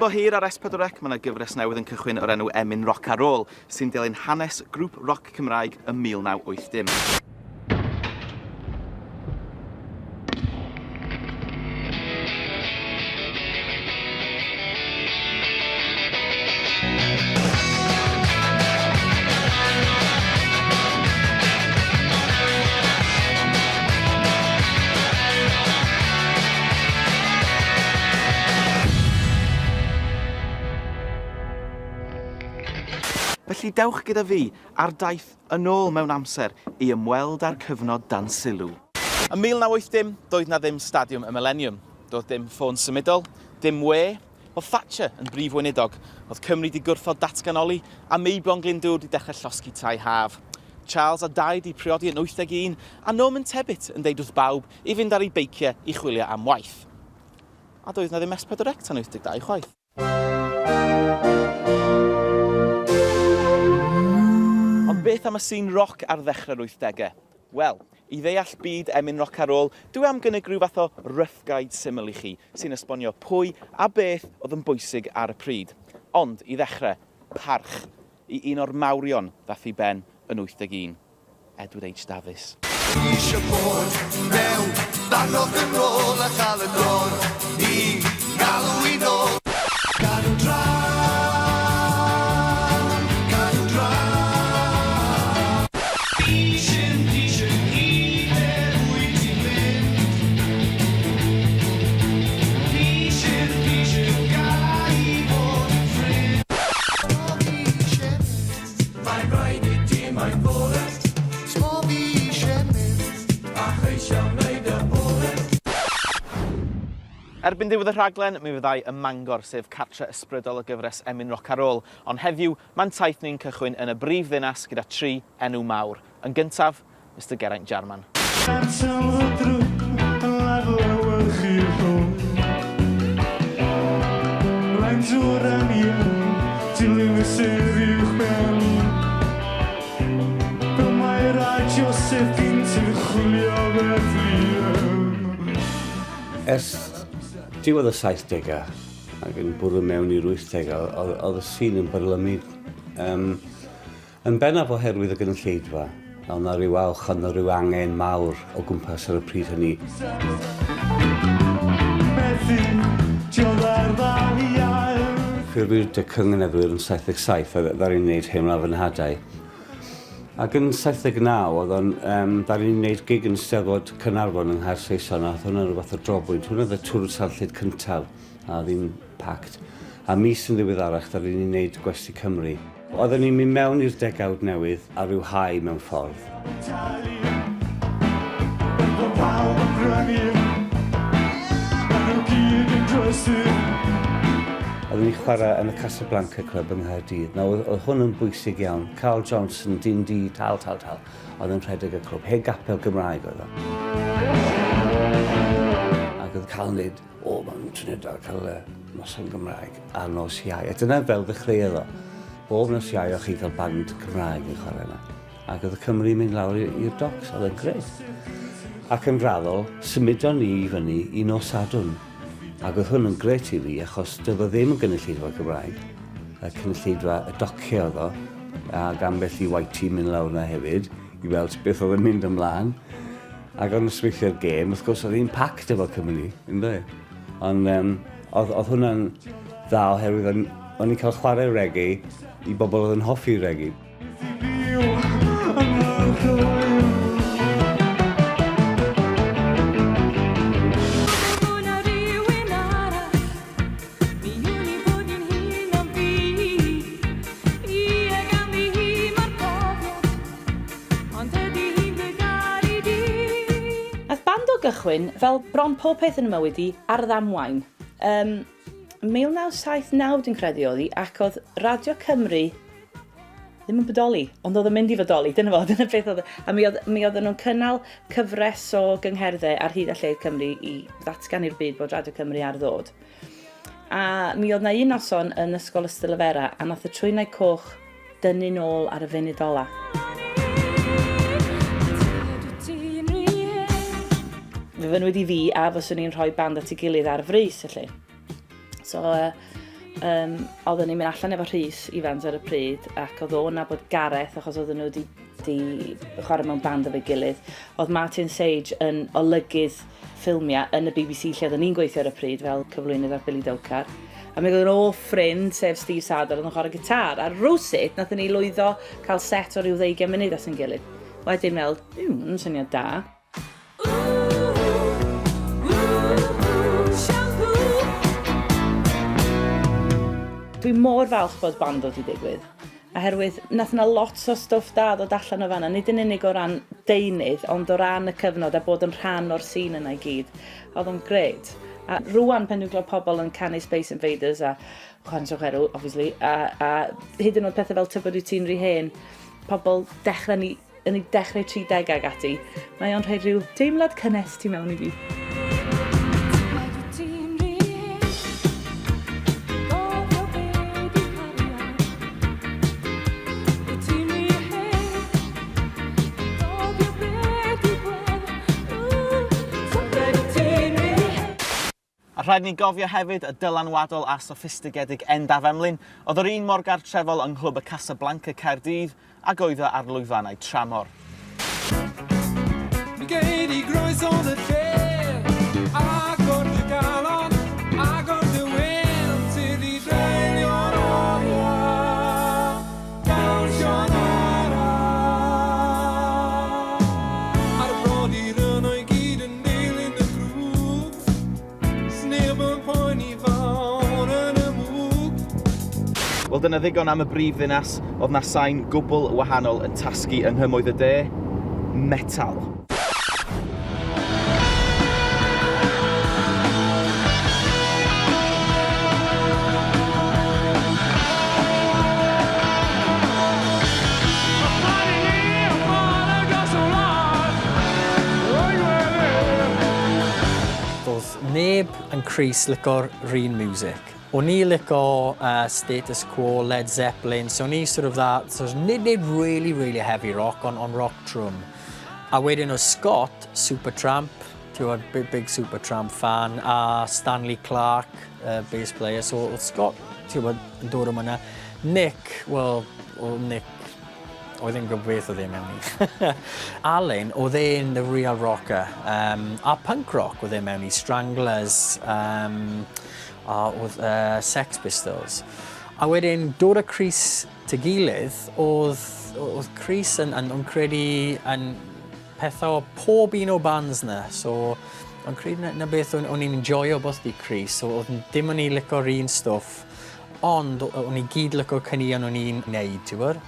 bo hir ar S4C, mae yna gyfres newydd yn cychwyn o'r enw Emyn Roc a Rôl, sy'n dilyn hanes grŵp roc Cymraeg ym 1980. Felly dewch gyda fi ar daith yn ôl mewn amser i ymweld â'r cyfnod dan sylw. Ym 1980, doedd 'na ddim Stadiwm y Mileniwm, doedd dim ffôn symudol, dim we, Oedd Thatcher yn brif weinidog, oedd Cymru 'di gwrthod datganoli, a Meibion Glyndŵr 'di dechrau llosgi tai haf. Charles a Dai 'di priodi yn 81, a Norman Tebbit yn deud wrth bawb i fynd ar eu beiciau i chwilio am waith. A doedd 'na ddim S4C tan 82 chwaith. Ond beth am y sîn roc ar ddechrau'r wythdegau? Wel, i ddeall byd emyn roc a rôl, dwi am gynnig rhyw fath o rough guide syml i chi, sy'n esbonio pwy a beth oedd yn bwysig ar y pryd. Ond, i ddechrau, parch i un o'r mawrion ddath i ben yn 81, Edward H Dafis. Isio bod mewn darn rock and roll a chael y dor i ngalw i nôl. Cadw draw, cadw draw. Erbyn diwedd y rhaglen, mi fyddai ym Mangor, sef cartre ysbrydol y gyfres Emyn Roc a Rôl, ond heddiw, mae'n taith ni'n cychwyn yn y brif ddinas gyda thri enw mawr. Yn gyntaf, Mister Geraint Jarman. Atal y drwg yn adlewyrchu'r rhwng. Blaen dŵr a niwl, dilyn y sêr uwchben. Fel Mair a Joseph gynt yn chwilio Bethlehem. Ers diwedd y saithdegau ac yn bwrw mewn i'r wythdegau, oedd y sîn yn byrlymu. Um, Yn bennaf oherwydd y gynulleidfa, oedd 'na ryw awch, oedd 'na ryw angen mawr o gwmpas ar y pryd hynny. Ffurfwyd y Cynganeddwyr yn 77 a ddaru ni wneud Heimla Fy Nhadau. Ac yn 79 oedd o'n, um, ddaru ni wneud gig yn Steddfod Caernarfon yng Nghaersaeson a oedd hwnna'n rhyw fath o drobwynt. Hwnna oedd y twrw sarllyd cyntaf a oedd hi'n packed. A mis yn ddiweddarach ddaru ni wneud Gwesty Cymru. Oedden ni'n mynd mewn i'r degawd newydd ar ryw high mewn ffordd. Oedden ni'n chwarae yn y Casablanca Club yng Nghaerdydd. Nawr, oedd hwn yn bwysig iawn. Carl Johnson, dyn du, tal, tal, tal, oedd yn rhedeg y clwb. Hen gapel Gymraeg oedd o. Ac oedd Carl yn dweud, O, mae'n syniad da cael y noson Gymraeg ar nos Iau. A dyna fel ddechreuodd o. Bob nos Iau o'ch chi'n cael band Cymraeg yn chwarae yna. Ac oedd y Cymry yn mynd lawr i'r docs, oedd e'n grêt. Ac yn raddol, symudon ni i fyny i nos Sadwrn. Ac oedd hwn yn grêt i fi, achos doedd o ddim yn gynulleidfa Gymraeg. Y cynulleidfa y dociau oedd o, ac ambell i whitey mynd lawr yna hefyd, i weld beth oedd yn mynd ymlaen. Ac ar nosweithiau'r gêm, wrth gwrs, oedd hi'n packed efo Cymru, ynddo? Ond um, oedd, oedd hwnna'n dda oherwydd o'n, o'n i'n cael chwarae reggae i bobl oedd yn hoffi reggae. Ond ydy hi'n dy garu di? Nath band o gychwyn, fel bron pob peth yn 'y mywyd i, ar ddamwain. Yym, 1979 dwi'n credu oedd hi, ac oedd Radio Cymru ddim yn bodoli, ond oedd yn mynd i fodoli, dyna fo, dyna beth oedd. A mi oedd, mi oedden nhw'n cynnal cyfres o gyngherddau ar hyd a lled Cymru i ddatgan i'r byd bod Radio Cymru ar ddod. A mi oedd na un noson yn Ysgol Ystalyfera a nath y Trwynau Coch dynnu nôl ar y funud ola. Fe fynwyd i fi a fyswn i'n rhoi band at ei gilydd ar frys, felly. So, uh, Um, oedden ni'n mynd allan efo Rhys Ifans ar y pryd ac oedd o'n nabod Gareth achos oedden nhw wedi di chwarae mewn band efo'i gilydd. Oedd Martin Sage yn olygydd ffilmiau yn y BBC lle oedden ni'n gweithio ar y pryd fel cyflwynydd ar Billy Dowcar. A mi oedd yn o ffrind, sef Steve Sadler, oedd yn chwarae gitar. A rywsut, nathon ni lwyddo cael set o ryw ddeugain munud at ein gilydd. Wedyn meddwl, yn syniad da. Dwi mor falch bod band wedi digwydd, oherwydd nath yna lot o stwff da ddod allan o fanna, nid yn unig o ran deunydd, ond o ran y cyfnod a bod yn rhan o'r sîn yna i gyd. Oedd o'n grêt. A rwan pan dwi'n gweld pobl yn canu Space Invaders a Chwarae Chwerw, obviously, a, a hyd yn oed pethau fel Tybed Wyt Ti'n Rhy Hen, pobl dechrau ni yn ei dechrau 30 ag ati, mae o'n rhoi rhyw deimlad cynnes tu mewn i fi. A rhaid ni gofio hefyd y dylanwadol a soffistigedig Endaf Emlyn, oedd yr un mor gartrefol yng Nghlwb y Casablanca Caerdydd ag oedd o ar lwyfannau tramor. Mi gei di groeso yn y lle, agor dy galon, agor dy wên, ti di dreulio'r oriau, dawnsio'n araf. Ar y brodyr yno i gyd yn dilyn y grŵp. Sneb yn poeni fawr yn y mwg. Wel dyna ddigon am y brif ddinas, oedd 'na sain gwbl wahanol yn tasgu yng nghymoedd y de, metal. Doedd neb yn Crys lico'r 'run music. O'n i lico uh, Status Quo, Led Zeppelin, so o'n i sort of that, so nid, nid really, really heavy rock, ond on rock trwm. A wedyn oedd Scott, Supertramp, ti'n gwybod, big, big Supertramp fan, a Stanley Clark, uh, bass player, so oedd Scott, ti'n gwybod, yn dod o myna. Nick, well, oedd Nick Oedd e'n gwybod beth oedd e mewn i. Alun, oedd e'n the real rocker. Um, a punk rock oedd e mewn i, Stranglers, um, a oedd uh, Sex Pistols. A wedyn, dod â Chris ty gilydd, oedd, oedd Chris yn, yn, yn credu yn pethau o pob un o bands na. So, o'n credu na, na beth o'n, o'n i'n enjoyo both di Chris, so oedd dim o'n i lico'r un stwff, ond o'n i gyd lico'r caneuon o'n i'n neud, ti'n gwybod?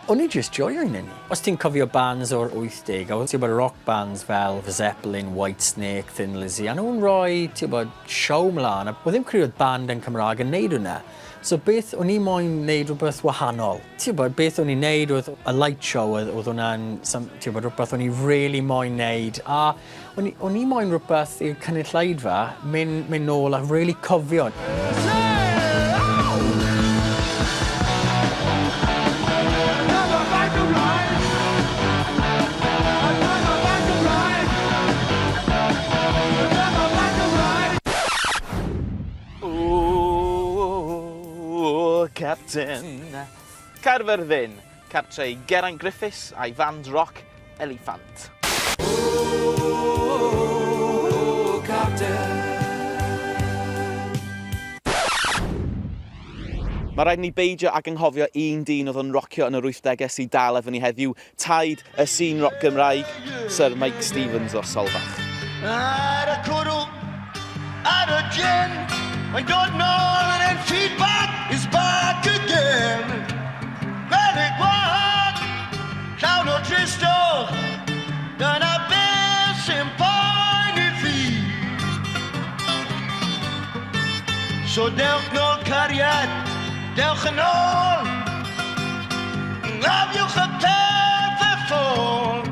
O'n i jyst joio un ni. Os ti'n cofio bands o'r 80au, ti'n gwybod rock bands fel Zeppelin, Whitesnake, Thin Lizzy, a nhw'n rhoi, ti'n gwybod, show mlaen, a oedd ddim credu oedd band yn Cymraeg yn neud hwnna. So beth o'n i moyn neud rhywbeth wahanol. Ti'n gwybod, beth o'n i'n neud oedd y light show, oedd, oedd hwnna'n, ti'n gwybod, rhywbeth o'n i really moyn neud, a o'n i, o'n i moyn rhywbeth i'r cynulleidfa mynd, mynd nôl a really cofio. Ooh, Captain. Caerfyrddin, cartre i Geraint Griffiths a'i fand roc Eliffant. Ooh, Captain. Mae rhaid ni beidio ag anghofio un dyn oedd yn rocio yn yr 80au sydd dal efo ni heddiw, taid y sîn roc Gymraeg, Sir Mike Stevens o Solfach. Ar y cwrw, ar y gin, mae'n dod nôl and then feedback is back again. Fel y gwag, llawn o dristwch, dyna beth sy'n poeni fi. So dewch nôl cariad, dewch yn ôl, Lafiwch y peth y ffôn,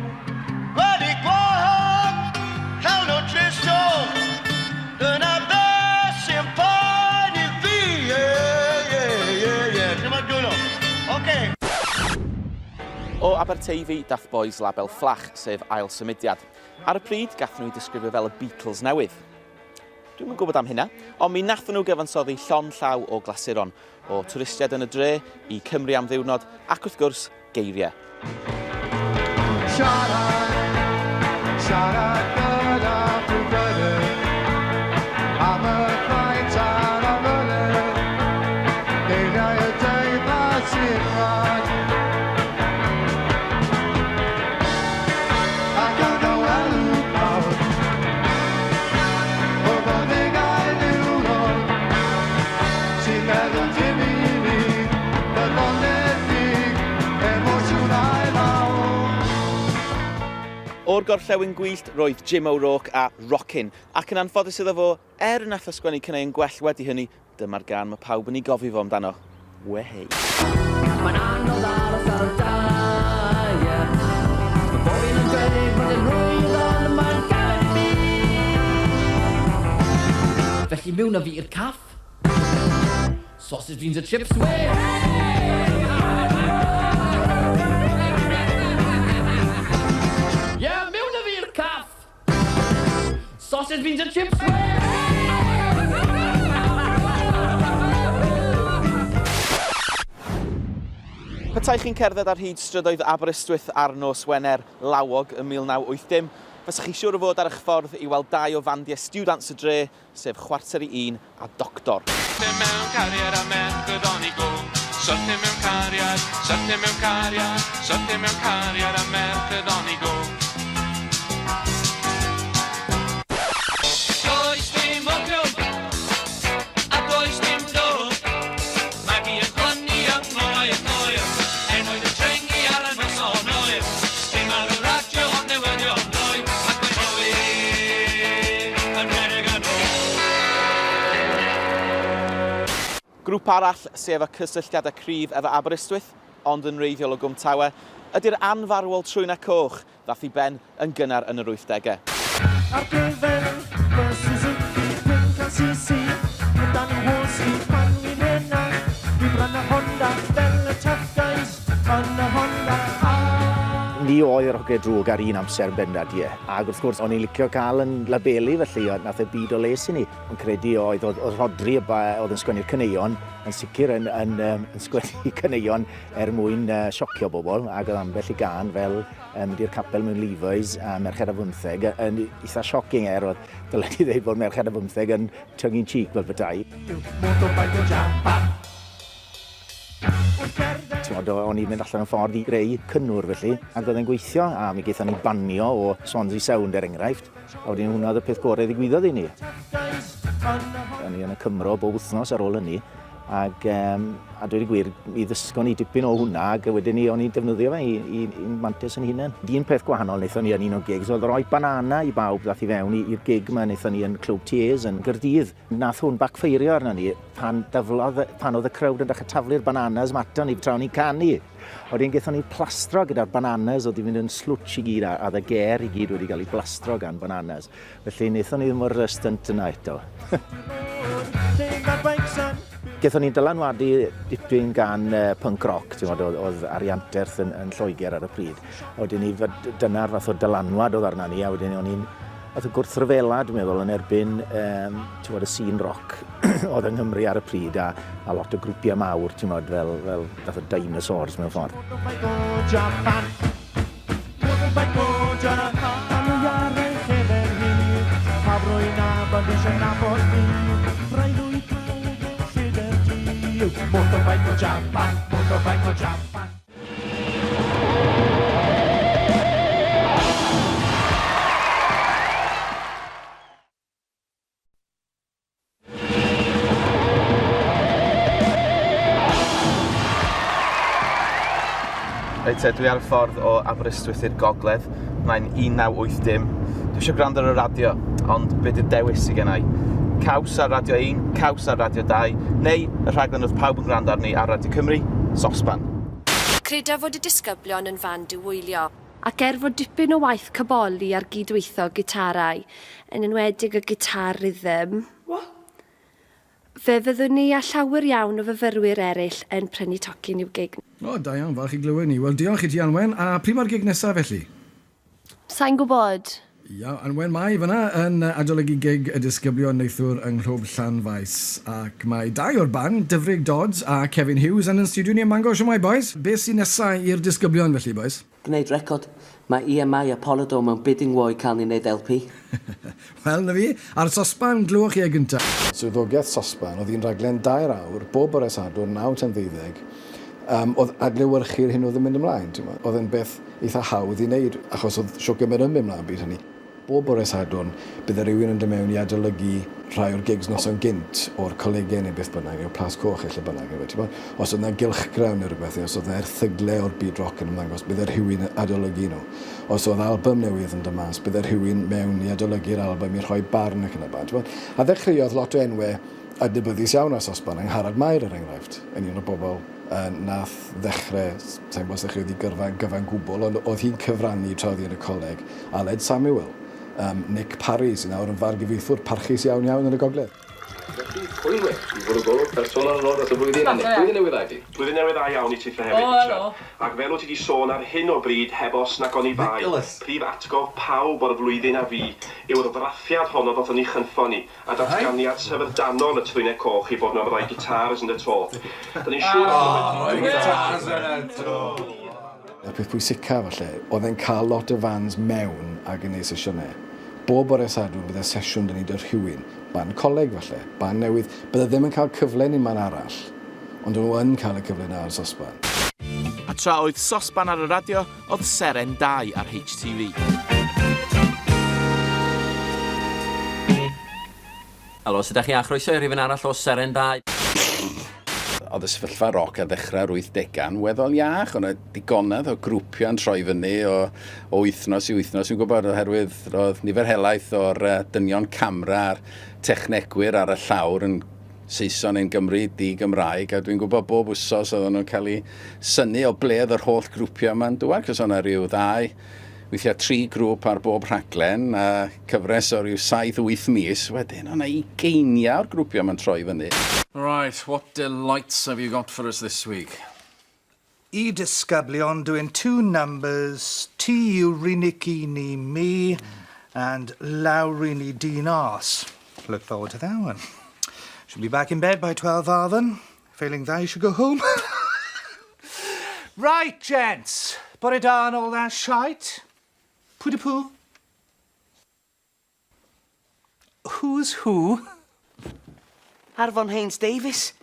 wedi gwag, llawn o dristwch, dyna beth sy'n poeni fi, yeah, yeah, yeah, yeah. Dyma dwylo. Oce. O Aberteifi, dath bois label Fflach, sef ail symudiad. Ar y pryd, gath nhw eu disgrifio fel y Beatles newydd. Dwi'm yn gwybod am hynna, ond mi nathon nhw gyfansoddi llond llaw o glasuron, o twristiaid yn y dre, i Cymru am ddiwrnod, ac wrth gwrs, geiriau. Siarad, siarad gyda brwdfrydedd am y paent a'r amynedd, geiriau y deimlad sy'n rhad. Ac yn awelu pawb, o fyddegau niwrol, sy'n meddwl dim i mi, ffyddlondeb emosiynau mawr. O'r gorllewin gwyllt roedd Jim O'Rourke a Rockin', ac yn anffodus iddo fo, er nath o sgwennu caneuon gwell wedi hynny, dyma'r gân mae pawb yn ei gofio fo amdano. Wehey. Mae'n anodd aros ar y daear. Mae bob un yn dweud bod e'n rhwydd ond mae'n galed i fi. Felly miwn â fi i'r caff. Sausage, beans a chips, weh! Yeah, miwn â fi i'r caff. Sausage, beans a chips, weh! Petai chi'n cerdded ar hyd strydoedd Aberystwyth ar nos Wener lawog ym 1980, fasech chi siŵr o fod ar eich ffordd i weld dau o fandiau stiwdants y dre, sef Chwarter i Un a Doctor. Syrthio mewn cariad â merch oedd on i go. Syrthio mewn cariad, syrthio mewn cariad, syrthio mewn cariad â merch oedd on i go. Does dim opiwm, a does dim dwr. Mae hi yn clynu yng ngloe y cloer, enwoedd yn trengi ar y noson oer. Dim ar y radio ond newyddion ddoe, ac mae bywyd yn rhedeg yn ôl. Grŵp arall sy efo cysylltiadau cryf efo Aberystwyth, ond yn wreiddiol o Gwm Tawe, ydy'r anfarwol Trwynau Coch, ddath i ben yn gynnar yn yr wythdegau. Ar gyfer fy Suzuki 500cc Gyda nhw Wolsey pan fi'n henach Dwi'n brynu Honda fel y tough guys yn y Honda A. Ni oedd yr hogie drwg ar un amser yn bendant, ie. Ac wrth gwrs, o'n i'n licio cael yn labelu felly, ond nath e byd o les i ni. Ond credu oedd, oedd, oedd Rhodri oedd yn sgwennu'r caneuon, yn sicr yn, yn, yn, yn sgwennu caneuon er mwyn uh, siocio bobl, ac oedd ambell i gân fel um, mynd i'r capel mewn Levi's a Merched a Fymtheg yn eitha shocking er oedd dylen ni ddweud bod Merched a Fymtheg yn tongue in cheek fel petai. Motorbike o Japan. T'mod, o'n i'n mynd allan yn ffordd i greu cynnwr felly, ac oedd e'n gweithio, a mi gaethon ni banio o Swansea Sound er enghraifft, a wedyn hwnna oedd y peth gorau ddigwyddodd i ni. O'n i yn y Cymro bob wythnos ar ôl hynny, ac um, a dweud y gwir, mi ddysgon ni dipyn o hwnna, ac wedyn ni o'n i'n defnyddio fe i, i, i'n mantais yn hunain. Un peth gwahanol wnaethon ni yn un o'n gigs oedd rhoi banana i bawb ddath i fewn i'r gig yma wnaethon ni yn Clwb Tears yn Gyrdydd. Nath hwn backfeirio arno ni pan dyflodd, pan oedd y crowd yn dechrau taflu'r bananas ma ato ni tra o'n i'n canu. Wedyn gaethon ni plastro gyda'r bananas oedd wedi mynd yn slwtsh i gyd a, a y ger i gyd wedi cael ei blastro gan bananas. Felly wnaethon ni ddim o'r stunt yna eto. Gaethon ni'n dylanwadu dipyn gan uh, punk rock, ti'n gwybod, oedd, oedd ar ei anterth yn, yn Lloegr ar y pryd. A wedyn ni, dyna'r fath o dylanwad oedd arna ni, a wedyn o'n i'n fath o gwrthryfela, dwi'n meddwl, yn erbyn um, ti'n gwybod, y scene rock oedd yng Nghymru ar y pryd, a, a lot o grwpiau mawr, ti'n gwybod, fel, fel fath o dinosaurs mewn ffordd. Reit te, dwi ar y ffordd o Aberystwyth i'r gogledd. Mae'n 1980. Dwi eisiau gwrando ar y radio, ond be di'r dewis sydd gennau? Caws ar Radio 1, caws ar Radio 2, neu y rhaglen oedd pawb yn gwrando arni ar Radio Cymru, Sosban. Credaf fod y disgyblion yn fan diwylio. Ac er fod dipyn o waith caboli ar gydweithio gitarau, yn enwedig y gitar rhythm, fe fyddwn ni a llawer iawn o fyfyrwyr eraill yn prynu tocyn i'w gig. O, da iawn, falch i glywed 'ny. Wel, diolch i ti, Anwen. A pryd mae'r gig nesaf, felly? Sa i'n gwybod. Ia, Anwen Mai fyna yn adolygu gig y disgyblion neithiwr yng Nghlwb Llanfaes. Ac mae dau o'r band, Dyfrig Dodds a Kevin Hughes, yn yn stiwdio ni ym Mangor. Shwmae, bois? Beth sy'n nesa i'r disgyblion felly, bois? Gwneud record. Mae EMI a Polydor mewn bidding war i cael ni wneud LP. Wel, 'na fi. A'r sosban, glywch chi e gynta. Swyddogaeth Sosban oedd un rhaglen dair awr, bob bore Sadwrn, naw tan ddeuddeg, yym, oedd adlewyrchu'r hyn oedd yn mynd ymlaen, timod. Oedd e'n beth eitha hawdd i wneud, achos oedd shwt gymaint yn mynd mlaen bryd hynny. Bob bore Sadwrn, bydde rhywun yn dod mewn i adolygu rhai o'r gigs noson gynt, o'r colegau neu beth bynnag, neu o Plas Coch neu lle bynnag, yndyfe, timod. Os oedd 'na gylchgrawn neu rywbeth, neu os oedd 'na erthygle o'r byd roc yn ymddangos, bydde rhywun yn adolygu nhw. Os oedd album newydd yn dod mas, bydde rhywun mewn i adolygu'r album i rhoi barn ac yn y blaen, timod. A ddechreuodd lot o enwau adnabyddus iawn ar Sosban, Angharad Mair er enghraifft, yn un o'r bobl nath ddechrau, sa i'n gwybod os ddechreuodd hi gyrfa yn gyfan gwbl, ond oedd hi'n cyfrannu tra oedd hi yn y coleg, Aled Samuel, um, Nick Parry, sy'n nawr yn fargyfieithwr parchus iawn iawn yn y gogledd. Felly, pwy yw e? I fwrw golwg personol yn ôl dros y flwyddyn a Blwyddyn Newydd Dda i ti. Blwyddyn Newydd Dda iawn i tithe hefyd, Richard. Ac fel wyt ti 'di sôn ar hyn o bryd, heb os nac oni bai, prif atgof pawb o'r flwyddyn a fu yw'r frathiad honno ddothon ni chynffon ni. A datganiad syfrdanol y trwynau coch i bod nhw am roi gitars yn y to. Da ni'n siŵr O, gitars yn y to! Y peth pwysica falle, oedd e'n cael lot o fans mewn ac yn neud sesiynau. Bob bore Sadwrn bydde sesiwn 'da ni 'da rhywun, band coleg falle, band newydd, bydde ddim yn cael cyfle yn unman arall, ond o'n nhw yn cael y cyfle 'na ar Sosban. A tra oedd Sosban ar y radio, oedd Seren 2 ar HTV. Helo, sut dach chi a chroeso i rifyn arall o Seren 2. Oedd y sefyllfa roc ar ddechrau'r 80au yn weddol iach. Oedd 'na digonedd o grwpiau'n troi fyny o, o wythnos i wythnos. Dwi'n gwybod oherwydd roedd nifer helaeth o'r dynion camera a'r technegwyr ar y llawr yn Saeson neu'n Gymry di-Gymraeg, a dwi'n gwybod bob wsos oedden nhw'n cael eu synnu o ble oedd yr holl grwpiau yma'n dŵad, cos o'na rhyw ddau, weithiau tri grŵp ar bob rhaglen, a cyfres o ryw saith, wyth mis wedyn, o'na ugeiniau o'r grwpiau yma'n troi fyny. Right, what delights have you got for us this week? Y disgyblion doing two numbers, Ti yw 'runig un i mi and Lawr i dyn arse. Look forward to that one. Should be back in bed by 12 Arfon. Failing that, you should go home. right, gents. Bore da and all that shite. Pwy dy pw? Who's who? Arfon Haines Davies.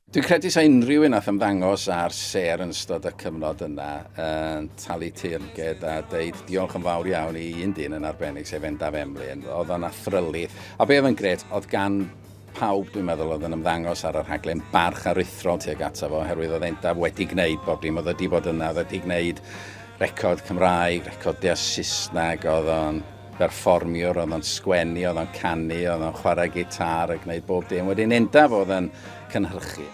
Dwi'n credu sa unrhyw un nath ymddangos ar sêr yn ystod y cyfnod yna yn talu teyrnged a deud diolch yn fawr iawn i un dyn yn arbennig, sef Endaf Emlyn. Oedd o'n athrylith. A be oedd yn gret, oedd gan pawb, dwi'n meddwl, oedd yn ymddangos ar y rhaglen barch aruthrol tuag ato fo, oherwydd oedd Endaf wedi gwneud bob dim, oedd wedi bod yna, oedd wedi gwneud record Cymraeg, recordiau Saesneg, oedd o'n berfformiwr, oedd o'n sgwennu, oedd o'n canu, oedd o'n chwarae gitar a gwneud bob dim. Wedyn Endaf oedd yn cynhyrchu.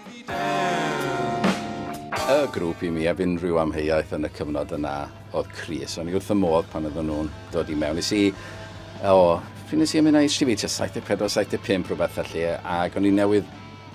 Y grŵp i mi, heb unrhyw amheuaeth yn y cyfnod yna, oedd Crys. O'n i wrth y modd pan oedden nhw'n dod i mewn. Nes i, o, pryd nes i ymuno â HTV, tua 74, 75, rhywbeth felly, ac o'n i newydd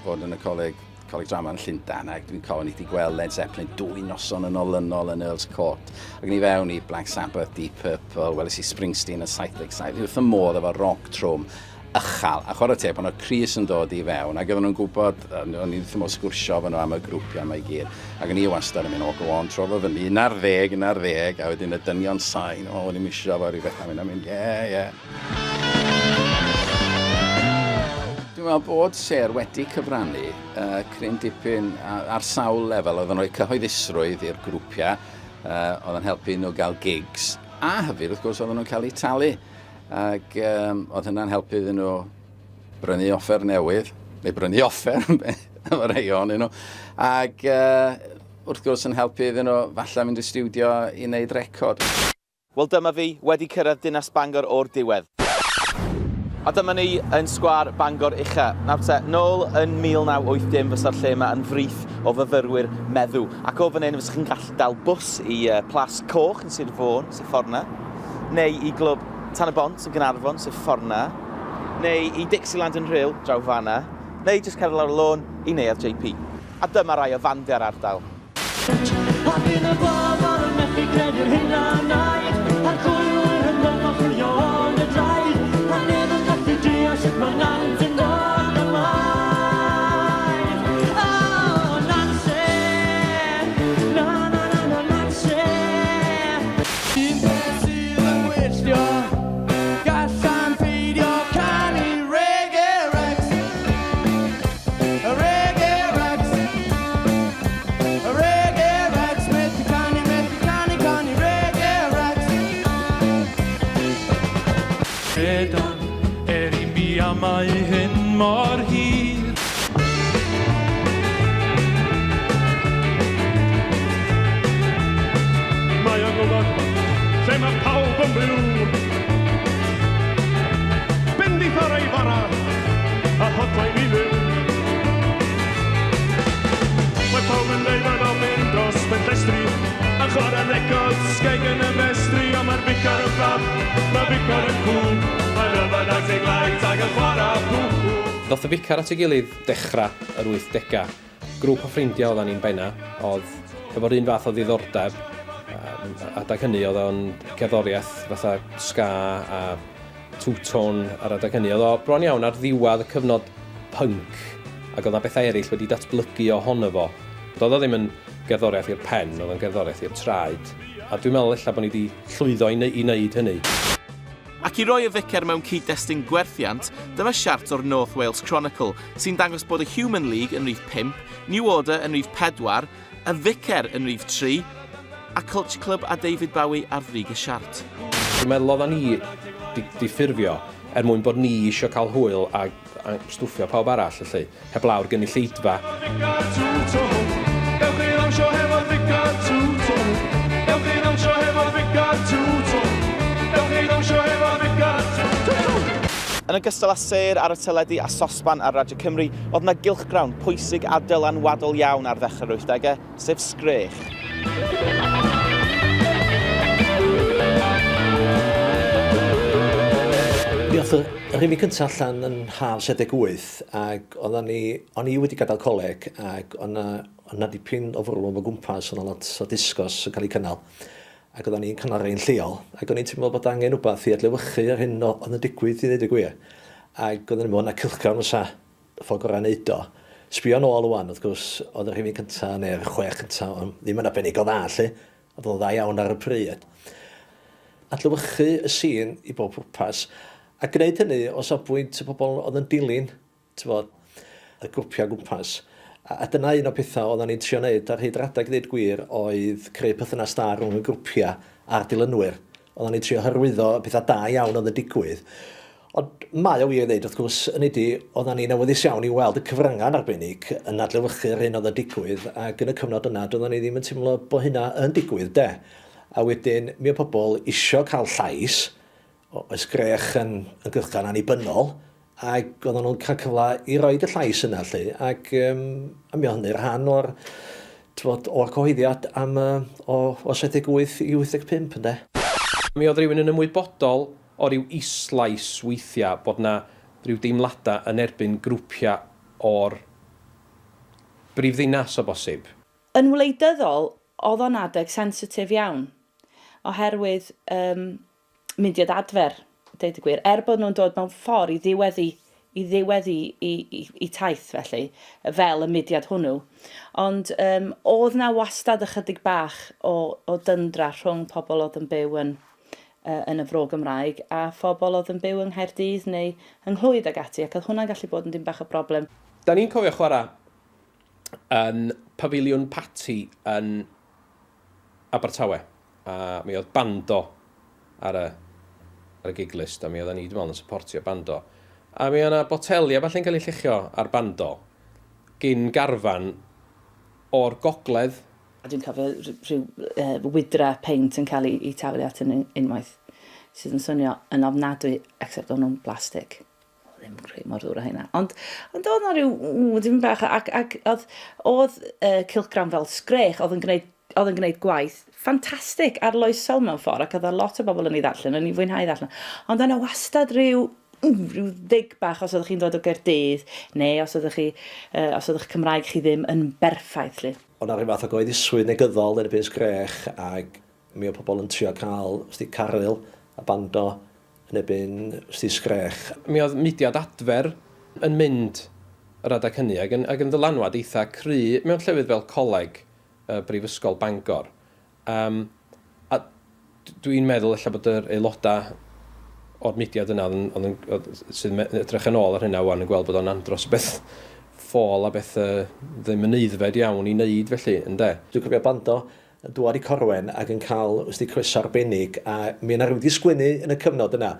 fod yn y coleg, coleg drama yn Llundain, ac dwi'n cofio ni wedi gweld Led Zeppelin dwy noson yn olynol yn Earl's Court. Ac ni fewn i Black Sabbath, Deep Purple, weles i Springsteen yn 77, fi wrth y modd efo rock trwm ychal. A chwarae teg, pan oedd Crys yn dod i fewn, ac oedden nhw'n gwybod, o'n i wrth y modd sgwrsio efo nhw am y grwpiau yma i gyd, ac o'n i wastad yn mynd, o, go on, tro fo fyny, un ar ddeg, un ar ddeg, a wedyn y dynion sain, o, o'n i'n misio fo, rhyw beth, a mynd, mynd, ie, ie. Dwi'n meddwl bod Sêr wedi cyfrannu uh, cryn dipyn ar sawl lefel, oedd yn rhoi cyhoeddusrwydd i'r grwpiau, uh, oedd yn helpu nhw gael gigs, a hefyd, wrth gwrs, oedden nhw'n cael eu talu. Ac um, oedd hynna'n helpu iddyn nhw brynu offer newydd, neu brynu offer, efo rhai ohonyn nhw. Ac uh, wrth gwrs yn helpu iddyn nhw falle mynd i stiwdio i wneud record. Wel dyma fi, wedi cyrraedd dinas Bangor o'r diwedd. A dyma ni yn sgwâr Bangor Ucha. Nawr te, nôl yn 1980 fysa'r lle yma yn frith o fyfyrwyr meddw. Ac o fan hyn fysa chi'n gallu dal bws i Plas Coch yn Sir Fôn, sef ffordd 'na, neu i glwb Tan y Bont yn Gaernarfon, sef ffordd 'na, neu i Dixieland yn Rhyl, draw fan'na, neu jyst cerdded lawr y lôn i Neuadd JP. A dyma rai o fandiau'r ardal. A bydd y bobl yn methu credu'r hyn a wnaed, a'r gwylwyr yn dod o chwilio. sut mae'r nant yn dod ymlaen. O, Nansi! Na, na, na, na, Nansi! Un peth sydd yn gwylltio, gallan peidio canu Reggae Rex. Reggae Rex. Reggae Rex, methu canu, methu canu, canu Reggae Rex. Fedan, er i mi amau hyn mor hir. Mae o'n gwybod lle mae pawb yn byw. Bendith ar ei fara a hotline i fyw. Mae pawb yn dweud bod o'n mynd dros ben llestri a chwarae record sgeg yn y festri, ond mae'r ficar yn ffab, mae'r ficar yn cool, mae'n yfed Arctic Light ac yn chwarae pŵ. Ddoth y Ficar at ei gilydd dechrau yr 80au. Grŵp o ffrindiau oeddan ni'n benna, oedd efo'r un fath o ddiddordeb. Adag hynny oedd o'n gerddoriaeth fatha ska a two-tone ar adeg hynny. Oedd o bron iawn ar ddiwedd y cyfnod punk ac oedd 'na bethau eraill wedi datblygu ohono fo. Doedd o ddim yn gerddoriaeth i'r pen, oedd o'n gerddoriaeth i'r traed. A dwi'n meddwl ella bod ni wedi llwyddo i wneud hynny. Ac i roi y Ficer mewn cyd-destun gwerthiant, dyma siart o'r North Wales Chronicle, sy'n dangos bod y Human League yn rhif 5, New Order yn rhif 4, y Ficer yn rhif 3, a Culture Club a David Bowie ar frig y siart. Dwi'n meddwl oeddan ni 'di ffurfio er mwyn bod ni eisiau cael hwyl a stwffio pawb arall, felly, heblaw'r gynulleidfa. Ficar two-tone, dewch i ddawnsio hefo'r Ficar two-tone. Dewch i ddawnsio hefo'r Ficar two-tone. Dewch i ddawnsio hefo'r Ficar two-tone. Yn ogystal â Sêr ar y teledu a Sosban ar Radio Cymru, oedd 'na gylchgrawn pwysig a dylanwadol iawn ar ddechrau'r 80au, sef Sgrech. Mi ath y rhifyn cyntaf allan yn haf 78 ac oeddan ni, o'n i wedi gadael coleg ac oedd 'na, oedd 'na dipyn o fwrlwm o gwmpas, oedd 'na lot o disgos yn cael eu cynnal ac oeddan ni'n cynnal rhai'n lleol ac o'n i'n teimlo bod angen rhywbeth i adlewyrchu yr hyn oedd yn digwydd i ddeud y gwir ac oedden ni'n meddwl na cylchgrawn fysa y ffordd gorau wneud o. Sbio nôl ŵan, wrth gwrs, oedd y rhifyn cyntaf neu'r chwech cyntaf ddim yn arbennig o dda 'lly, ond oedd o'n dda iawn ar y pryd. Adlewyrchu y sîn i bob pwrpas, a gwneud hynny o safbwynt y pobl oedd yn dilyn, tibod, y grwpiau o gwmpas. A dyna un o'r pethau oeddan ni'n trio wneud ar hyd yr adeg i ddeud gwir, oedd creu perthynas da rhwng y grwpiau a'r dilynwyr. Oeddan ni'n trio hyrwyddo y pethau da iawn oedd yn digwydd. Ond mae o wir i ddeud, wrth gwrs, hynny ydi, oeddan ni'n awyddus iawn i weld y cyfryngau'n arbennig yn adlewyrchu'r hyn oedd yn digwydd, ac yn y cyfnod yna, doeddan ni ddim yn teimlo bod hynna yn digwydd, de. A wedyn, mi oedd pobl isio cael llais, oes Sgrech yn yn gylchgrawn annibynnol, ac oedden nhw'n cael cyfle i roid y llais yna, 'lly, ac yym, a mi oedd hynny'n rhan o'r, tibod, o'r cyhoeddiad am, o, o 78 i 85, ynde. Mi oedd rhywun yn ymwybodol o ryw islais weithiau bod 'na ryw deimladau yn erbyn grwpiau o'r brifddinas o bosib. Yn wleidyddol, oedd o'n adeg sensitif iawn, oherwydd yym mudiad Adfer, deud y gwir, er bod nhw'n dod mewn ffordd i ddiwedd i i ddiwedd i i i i taith felly, fel y mudiad hwnnw. Ond yym oedd 'na wastad ychydig bach o o dyndra rhwng pobl oedd yn byw yn yn y Fro Gymraeg a phobl oedd yn byw yng Nghaerdydd neu yng Nghlwyd ag ati, ac oedd hwnna'n gallu bod yn dim bach o broblem. Da ni'n cofio chwarae yn Pafiliwn Patti yn Abertawe, a mi oedd Bando ar y ar y gig list, a mi oedden ni, dwi'n meddwl, yn supportio Bando. A mi oedd 'na boteli a ballu'n cael eu lluchio ar Bando gyn garfan o'r gogledd. A dwi'n cofio rhyw wydra peint yn cael ei taflu at yn unwaith, sydd yn swnio yn ofnadwy, except o'n nhw'n blastig. Ddim creu mor ddŵr â hynna. Ond, ond oedd 'na rhyw, ww, dim bach, ac, ac oedd, oedd cylchgrawn fel Sgrech, oedd yn gwneud, oedd yn gwneud gwaith ffantastig, arloesol mewn ffordd, ac oedd lot o bobl yn ei ddarllen, o'n i'n fwynhau ddarllen. Ond yna wastad rhyw, rhyw ddig bach os oeddech chi'n dod o Gaerdydd, neu os oeddech chi, os oedd eich Cymraeg chi ddim yn berffaith, 'lly. Oedd 'na ryw fath o gyhoeddusrwydd negyddol yn erbyn Sgrech ac mi oedd pobl yn trio cael, wsti, Caryl a Bando yn erbyn wsti Sgrech. Mi oedd mudiad Adfer yn mynd yr adeg hynny ac yn, ac yn ddylanwad eitha cry mewn llefydd fel Coleg y Brifysgol Bangor. Um, a dwi'n meddwl ella bod yr aelodau o'r mudiad yna oedd yn, oedd yn, oedd, sydd yn edrych yn ôl ar hynna wan yn gweld bod o'n andros o beth ffôl a beth uh, ddim yn aeddfed iawn i wneud felly, ynde? Dwi'n cofio bando yn dŵad i Corwen ac yn cael wsti croeso arbennig a mi yna rhywun wedi sgwennu yn y cyfnod yna,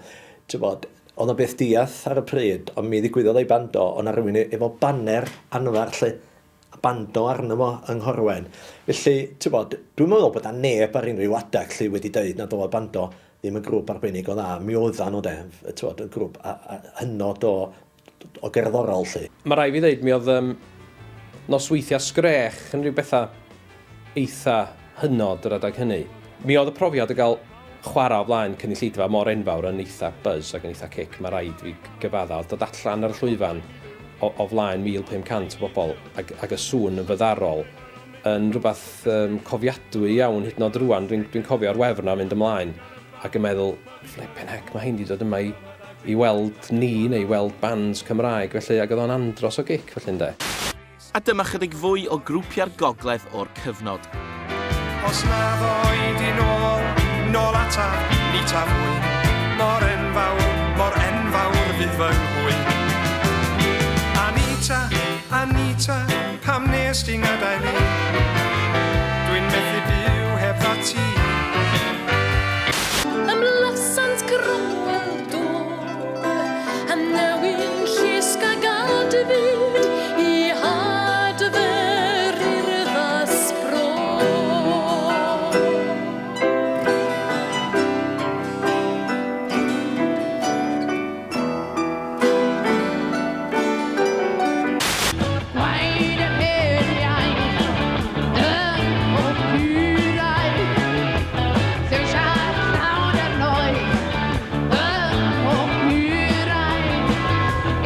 ti'n oedd o'n beth diath ar y pryd, ond mi ddigwyddodd ei bando, oedd 'na rywun efo baner anferth 'lly, a bando arno fo yng Nghorwen. Felly, ti'n bod, dwi'n meddwl bod 'na neb ar unrhyw adeg 'lly wedi deud nad oedd bando ddim yn grŵp arbennig o dda. Mi oeddan nhw de, ti'n bod, yn grŵp hynod o o gerddorol 'lly. Mae rhaid fi ddeud, mi oedd um, nosweithiau sgrech yn rhyw bethau eitha hynod yr adeg hynny. Mi oedd y profiad o gael chwarae o flaen cynulleidfa mor enfawr yn eitha buzz ac yn eitha cic, mae rhaid fi gyfadda. Oedd dod allan ar y llwyfan o, o flaen 1,500 o bobl ag, ag y sŵn yn fyddarol yn rhywbeth um, cofiadwy iawn hyd yn oed rwan. Dwi'n dwi cofio'r wefr 'na mynd ymlaen ac yn meddwl, flippin' heck, mae hein 'di dod yma i i weld ni neu i weld bands Cymraeg felly ac oedd o'n andros o gic felly ynde. A dyma chydig fwy o grwpiau'r gogledd o'r cyfnod. Os na ddoi di nôl, nôl ataf, ni taf fwy. Mor enfawr, mor enfawr fydd fy nghwyn. Anita, Anita, pam nes di ngadael i? Dwi'n methu byw hebdda ti. Ymlasant grwmpel dôl, a newyn llusg ag adfyd i adfer urddas bro. Gwaed yr heriau yn pobluraidd, lleisiau llawn yr noeth yn pobluraidd.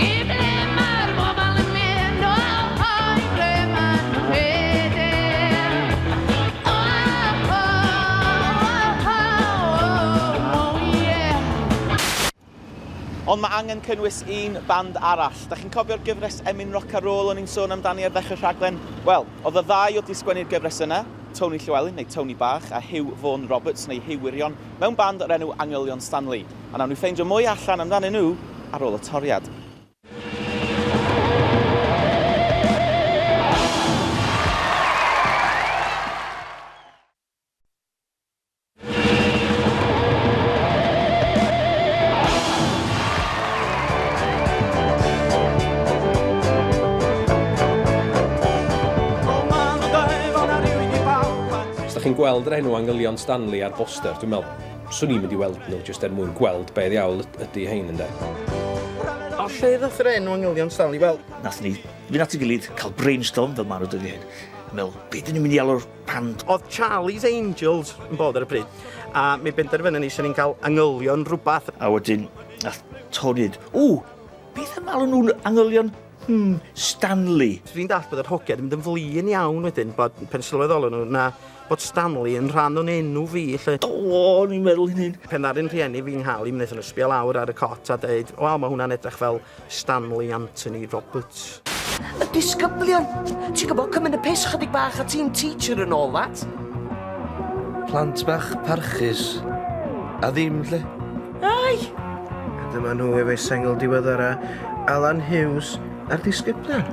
I ble mae'r bobl yn mynd, o, o, i ble maen nhw'n rhedeg? O, o, o, o, o, ie. Ond mae angen cynnwys un band arall. Da chi'n cofio'r gyfres Emyn Roc a Roll o'n i'n sôn amdani ar ddechrau'r rhaglen? Wel, oedd y ddau oedd 'di sgwennu'r gyfres yna, Tony Llewelyn, neu Tony Bach, a Huw Vaughan Roberts, neu Huw Wirion, mewn band o'r enw Angylion Stanley. A nawn ni ffeindio mwy allan amdanyn nhw ar ôl y toriad. Os da chi'n gweld yr enw Angylion Stanley ar boster, dwi'n meddwl, swn i'n mynd i weld nhw jyst er mwyn gweld be ddiawl ydy hein ynde. O lle ddoth yr enw Angylion Stanley? Wel... Nath ni fynd at ei gilydd, cael brainstorm fel maen nhw'n dweud hyn. Meddwl, be dyn ni'n mynd i alw'r band? Oedd Charlie's Angels yn bod ar y pryd, a mi benderfynon ni 'sen ni'n cael angylion rhywbeth. A wedyn, nath Tony dweud, ww, beth am alw nhw'n angylion, Stanley? Fi'n dallt bod yr hogia 'di mynd yn flin iawn wedyn, bod pen sylweddolon nhw na bod Stanley yn rhan o'n enw fi, 'lly. Do, o'n i'n meddwl hynny. Pen ddaru'n rhieni fi 'nghal i, mi wnaethon nhw sbio lawr ar y cot a deud, wel, mae hwnna'n edrych fel Stanley Anthony Roberts. Y disgyblion! Ti'n gwybod, cymryd y piss chydig bach a team teacher and all that. Plant bach parchus, a ddim lle. Ai! A dyma nhw efo'u sengl diweddara, Alan Hughes a'r disgyblion.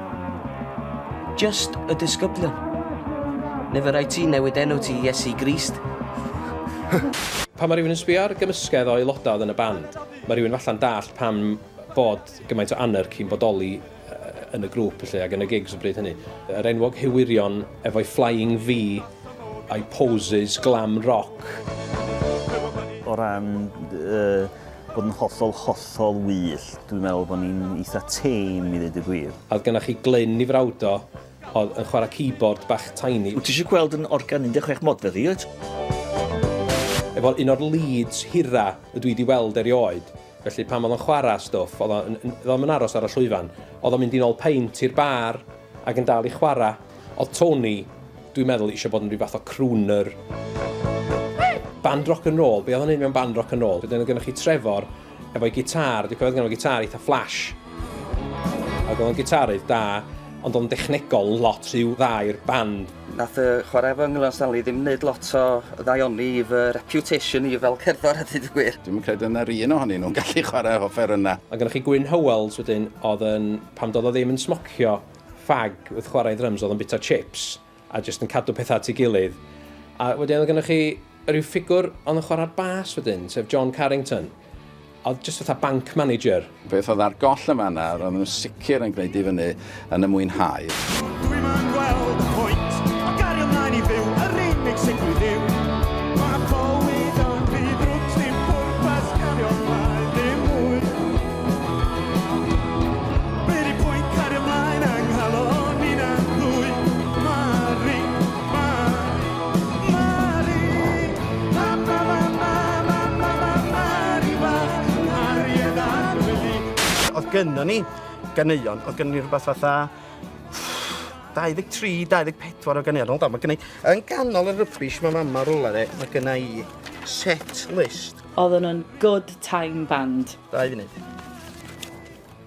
Just y disgyblion. Neu fe rhaid ti newid enw ti i Iesu Grist. Pan mae rhywun yn sbio ar gymysgedd o aelodau oedd yn y band, mae rhywun falla'n dallt pam bod gymaint o anarchy'n bodoli yn y grŵp felly ac yn y gigs o bryd hynny. Yr enwog Huw Wirion efo'i Flying V a'i poses glam rock. O ran uh, bod yn hollol, hollol wyllt, dwi'n meddwl bod ni'n eitha tame i ddweud y gwir. A oedd gennych chi Glyn i frawd o, oedd yn chwarae keyboard bach tiny. Wyt ti eisiau gweld yn organ 16 modfedd i, wyt? Efo un o'r leads hira ydw i wedi weld erioed. Felly pan oedd o'n chwarae stwff, oedd o'n oedd o'm yn aros ar y llwyfan. Oedd o'n mynd i nôl peint i'r bar ac yn dal i chwarae. Oedd Tony, dwi'n meddwl, eisiau bod yn rhyw fath o crooner. Band rock and roll, be oedd o'n neud mewn band rock and roll? Wedyn oedd gennych chi Trefor efo'i gitar, dwi'n cofio oedd genno fo gitar eitha flash. Ac oedd o'n gitarydd da, ond oedd o'n dechnegol lot rhy dda i'r band. Nath y chwarae efo Angylion Stanley ddim wneud lot o ddaioni i fy reputation i fel cerddor a dweud y gwir. Dwi'm yn credu yna'r un ohonyn nhw'n gallu chwarae offerynnau. A gennych chi Gwyn Howells wedyn, oedd yn, pan doedd o ddim yn smocio ffag wrth chwarae dryms, oedd o'n bita chips a jyst yn cadw pethau at ei gilydd. A wedyn oedd gennych chi rhyw ffigwr oedd yn chwarae'r bas wedyn, sef John Carrington. Oedd jyst fatha bank manager. Beth oedd ar goll yn fan'na, roedden nhw'n sicr yn gwneud i fyny yn y mwynhau. Dwi'm yn gweld y pwynt o gario mlaen i fyw, yr unig sicrwydd yw ma' bywyd yn rhy ddrwg, sdim pwrpas cario mlaen ddim mwy. Be' 'di pwynt cario mlaen yng nghalon ni'n ddwy? Mari, Mari, Mari, ma ma ma ma ma ma ma Mari fach, nghariad annwyl i. Oedd gynnon ni ganeuon, oedd gynnon ni rhywbeth fatha 23, 24 o ganeuon. Hold on, mae gynna i, yn ganol y rubbish mae mama rwla de, mae gynna i set list. Oedden nhw'n good time band. Dau funud.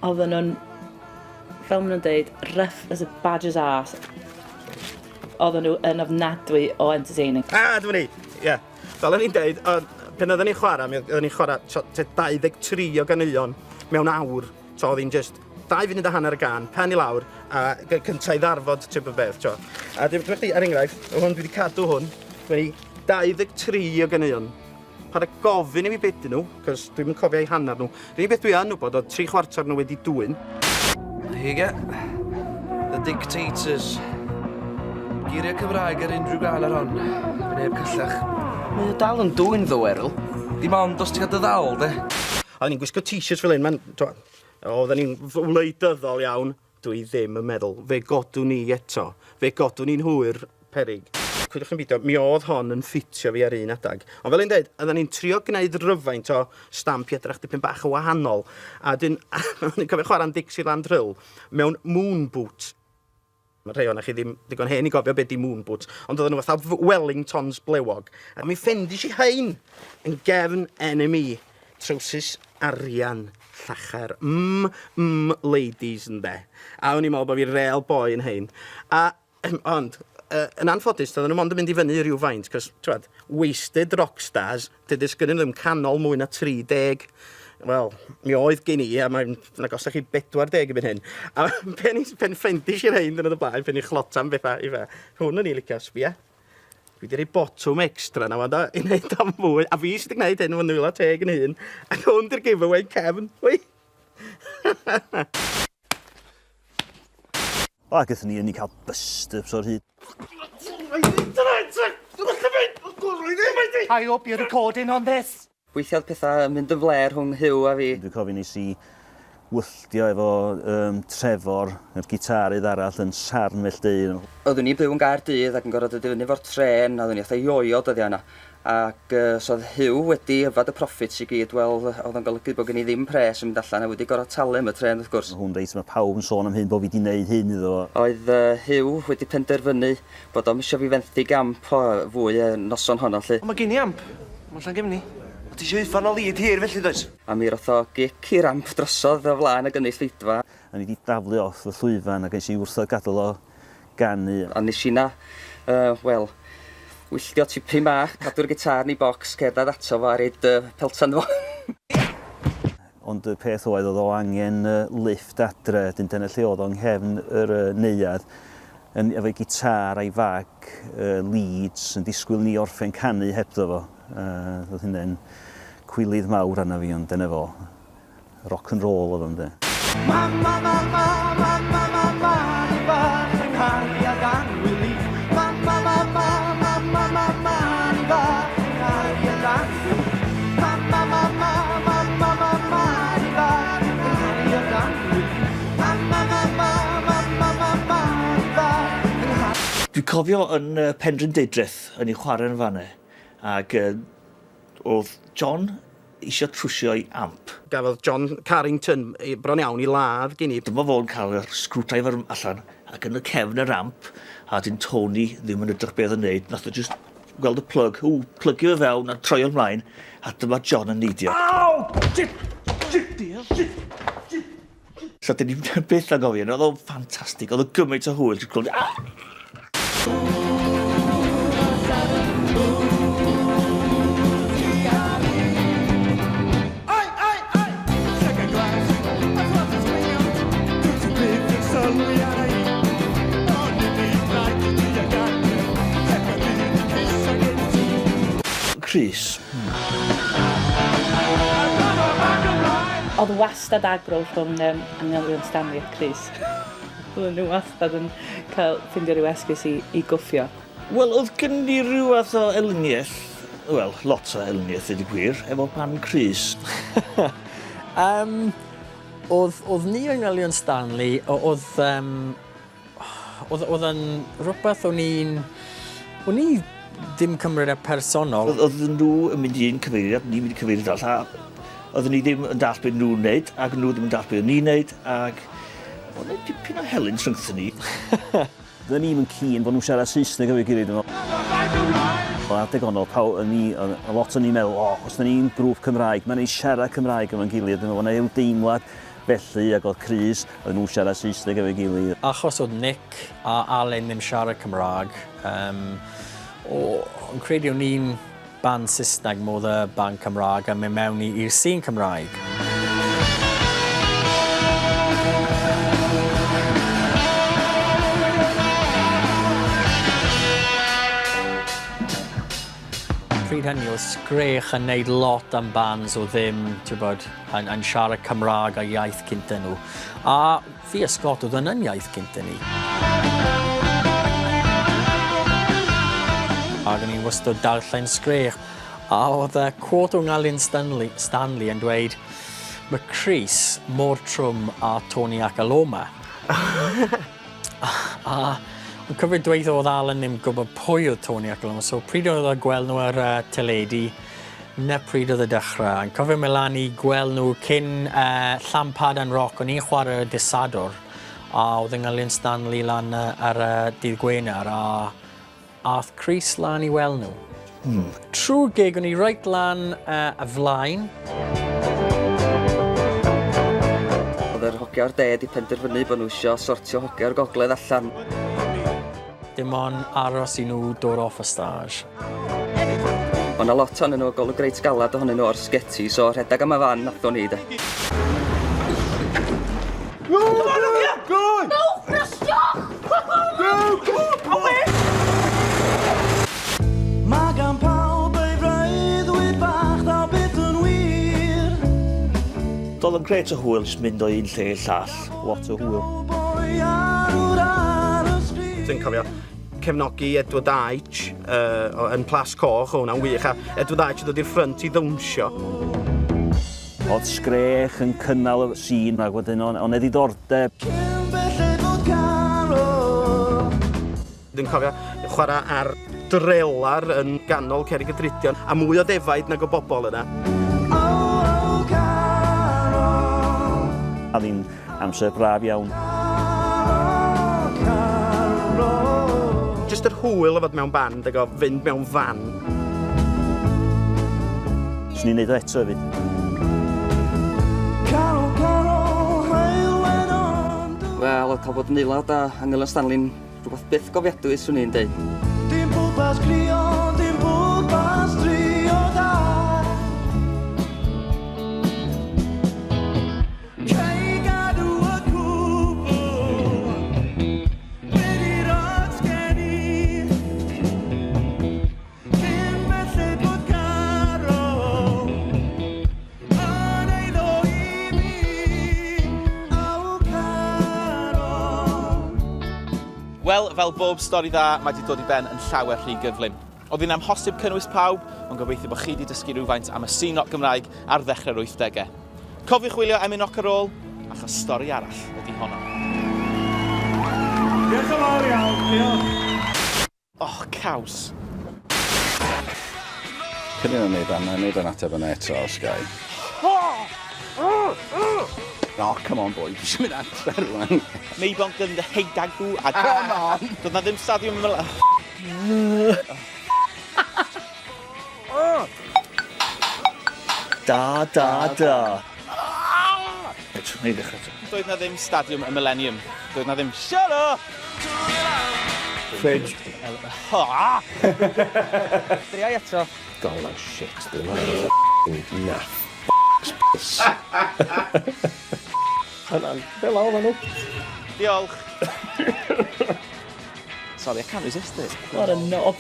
Oedden nhw'n, fel maen nhw'n deud, rough as a badger's arse. Oedden nhw yn ofnadwy o entertaining. Ah, dyma ni! Ie. Yeah. Fel o'n i'n deud, pan oedden ni'n chwarae, mi oedden ni'n chwarae 23 o ganeuon mewn awr. So oedd hi'n just 2 funud a hanner y gan, pen i lawr, a cyntaf i ddarfod typ o beth. Tio. A dwi'n chdi, er enghraifft, hwn dwi wedi cadw hwn, dwi'n 23 o ganeuon. Paid â gofyn i fi be dyn nhw, cos dwi'm yn cofio eu hanner nhw. Yr unig beth dwi yn wybod oedd tri chwarter nhw wedi dwyn. Here you go. The Dictators. Geiriau Cymraeg ar unrhyw gân ar hon. Fy neb cyllach. Mae o dal yn dwyn ddo, Eryl. Dim ond os ti'n cael dy ddal, de. Oedden ni'n gwisgo t-shirts fel hyn, man, oedden ni'n wleidyddol iawn. Dwi ddim yn meddwl. Fe godwn ni eto. Fe godwn ni'n hwyr, peryg. Coeliwch yn beidio, mi oedd hon yn ffitio fi ar un adag. Ond fel o'n i'n deud, oedden ni'n trio gwneud rywfaint o stamp i edrach dipyn bach yn wahanol. A wedyn, o'n i'n cofio chwarae'n Dixieland Drill mewn moon boot. Mae rhai ohonoch chi ddim digon hen i gofio be di moon boots, ond oedden nhw fatha Wellingtons blewog. A mi ffendis i hein yn gefn NME. Trowsus arian llachar. Mm, mm, ladies ynde. A o'n i'n meddwl bod fi rêl boi yn hein. A, ond, yn anffodus, doedden nhw mond yn mynd i fyny rhywfaint, cos, t'wod, wasted rock stars, dydy sgynnyn nhw ddim canol mwy na 30. Wel, mi oedd gen i, a mae'n agosach i 40 erbyn hyn. A pen, i, pen ffendis i'r hein dyn y blaen, pen i chlotan bethau i fe. Hwn o'n i licio, sbia. Dwi 'di rhoi botwm extra 'na wan do, i neud o'n fwy, a fi sy 'di gneud hyn efo nwylo teg yn hun, ac hwn 'di'r giveaway cefn, wy! O, ac aethon ni yn i cael bust-ups o'r hyd. I hope you're recording on this. Weithiau oedd pethau yn mynd yn flêr rhwng Huw a fi. Dwi'n cofio nes i wylltio efo um, Trefor, yr gitarydd arall, yn Sarn Mellteun. Oeddwn i'n byw yn Gaerdydd ac yn gorfod dod i fyny efo'r trên, a oeddwn i fatha ioio dyddiau yna. Ac uh, os oedd Huw wedi yfed y profits i gyd, wel, oedd o'n golygu bod gen i ddim pres yn mynd allan a wedi gorfod talu am y trên wrth gwrs. Hwn reit, mae pawb yn sôn am hyn, bod fi wedi gwneud hyn iddo fo. Oedd uh, Huw wedi penderfynu bod o'm eisiau fi fenthyg amp o fwy y noson honno 'lly. Ond mae gen i amp. Mae'n Llangefni. O ti eisiau uffern o lead hir felly does? A mi roth o gic i'r amp drosodd o flaen y gynulleidfa. O'n i 'di daflu off y llwyfan ac nes i wrthod gadael o ganu. A nes inna, yy, wel, wylltio tipyn bach, cadw'r gitâr yn ei bocs, cerdded ato fo a roid yy peltan iddo fo. Ond y peth oedd, oedd o angen lifft adre, wedyn dyna lle oedd o yng nghefn yr neuadd, yn, efo'i gitâr a'i fag Leeds, yn disgwyl ni orffen canu hebddo fo. Oedd hynny'n cwilydd mawr arna fi, ond dyna fo. Rock and roll oedd o, ynde. Mama, mama, mama, mama, ni fach yng nghariad annwyl i. Mama, mama, mama, mama, ni fach yng nghariad annwyl i. Mama, mama, mama, mama, ni fach yng nghariad annwyl i. Mama, mama, mama, mama, ni fach yng nghariad. Dwi'n cofio yn uh, Penrhyn Deudreth yn ei chwarae yn fanna, ac uh, oedd John eisiau trwsio'i amp. Gafodd John Carrington ei bron iawn i ladd gin i. Dyma fo'n cael yr screwdriver allan ac yn y cefn yr amp a dyn Tony ddim yn edrych beth yn neud, nath o just gweld y plug, ww, plygio fe fewn a troi o'n mlaen, a dyma John yn neidio. Aw! Shit! Shit! Shit! Shit! So dyn ni byth anghofio, oedd o'n ffantastig, oedd o'n gymaint o hwyl, jyst gweld, ah! Ai, ai, ai! Llygad glas, a thros y sgrinio, dwyt ti byth yn sylwi arna i. Ond i mi rhaid i ti a gadael, heb y byd i ceisio gen ti. Crys. Oedd wastad agro rhwng um, Angylion Stanley a Crys. Oedden nhw wastad yn cael ffindio rhyw esgus i, i gwffio. Wel, oedd gen i ryw fath o elyniaeth, wel, lot o elyniaeth, dweud y gwir, efo band Crys. um, oedd, oedd ni Angylion Stanley, oedd, um, oedd, oedd yn rhywbeth o'n i'n... O'n i ddim cymryd e personol. Oedd, oedd nhw yn mynd i un cyfeiriad, ni'n mynd i cyfeiriad arall, a oeddwn ni ddim yn dallt beth nhw'n wneud, ac nhw ddim yn dallt beth o'n ni'n wneud, ac oedd 'na dipyn o helynt rhyngthon ni. Doedden ni'm yn keen bod nhw'n siarad Saesneg efo'i gilydd dwi'n meddwl. Oedd adeg honno, pawb, o'n ni, oedd lot o'n ni'n meddwl, o, os da ni'n grŵp Cymraeg, mae'n neis siarad Cymraeg efo'n gilydd, dwi'n meddwl, mae 'na ryw deimlad felly, ac oedd Crys, oedden nhw'n siarad Saesneg efo'i gilydd. Achos oedd Nick a Alun ddim siarad Cymraeg, um, o, yn credu o'n i'n band Saesneg mor dda band Cymraeg a mynd mewn i'r sîn Cymraeg. Pryd hynny oedd Sgrech yn neud lot am bands o ddim, ti'n bod, yn, yn siarad Cymraeg a iaith cynta nhw. A fi a Scott oedd yn yn iaith cynta ni. Ac o'n i'n wastad darllen Sgrech. A oedd y quote o Ngalun Stanley, Stanley yn dweud, mae Chris mor trwm a Tony ac Aloma. A yn cofio dweud oedd Alan ddim gwybod pwy oedd Tony ac Aloma, so pryd oedd o'n gweld nhw ar uh, teledu, na pryd oedd y dechrau. Yn cofio mynd lan i gweld nhw cyn uh, Llampad and Rock, o'n i'n chwarae dydd Sadwrn, a oedd yng Ngylun Stanley lan uh, ar uh, dydd Gwener, a Ath Crys lan i weld nhw. Mm. Trwy'r gig, o'n i reit lan uh, y flaen. Oedd yr hogia o'r de 'di penderfynu bod nhw isio sortio hogia o'r gogledd allan. Dim ond aros i nhw dod off y stage. O' 'na lot ohonyn nhw, golwg reit galad ohonyn nhw o'r sgeti, so rhedeg am y fan nathon ni de. Go on, hogia! Go on! No, brysiwch! Go, come on, away! Mae gan pawb ei freuddwyd bach ddaw byth yn wir. Doedd o'n grêt o hwyl jyst mynd o un lle i'r llall. Lot o hwyl. Dwi'n cofio cefnogi Edward Aich uh, yn Plas Coch, o hwnna'n wych, a Edward Aich yn dod i'r ffrynt i ddawnsio. Oedd Sgrech yn cynnal y sîn ac wedyn o'n o'n 'ne ddiddordeb. Cyn belled fod Carol. Dwi'n cofio chwarae ar drelar yn ganol Cerrig y Drudion, a mwy o ddefaid nag o bobl yna. Oh, Carol. Oedd hi'n amser braf iawn. Jyst yr hwyl o fod mewn band ac o fynd mewn fan. Swn i'n neud o eto hefyd. Carol, Carol, heulwen ond. Wel, oedd cael bod yn aelod a Angela Stanley'n rhywbeth byth gofiadwy, swn i'n deud. Dim pwrpas crio, dim pwrpas trio da. Cei gadw y cwbl, be di'r ots gen i? Cyn belled bod Carol yn eiddo i mi, oh Carol. Wel, fel bob stori dda, mae 'di dod i ben yn llawer rhy gyflym. Oedd hi'n amhosib cynnwys pawb, ond gobeithio bod chi 'di dysgu rhywfaint am y sîn roc Gymraeg ar ddechrau'r wythdegau. Cofiwch wylio Emyn Roc ar ôl, achos stori arall ydi honno. Diolch yn fawr iawn, diolch. Och, caws. Cyn i ni wneud yna, wneud yn ateb yna eto, os gai. Oh, come on, boy, dwi eisiau mynd adre rwan. Meibon Gyndeheidagw a... Come on! Doedd na ddim stadiwm yn... Da, da, da. Reit, ni ddechrau eto. Doedd na ddim Stadiwm y Millennium. Doedd na ddim Shut up! Fridge. Ha! Driai eto. Gol na'n shit, dwi'n meddwl. Naff. Piss. Hynna'n fel oedden nhw. Diolch. Sorry, I can't resist it. What a knob.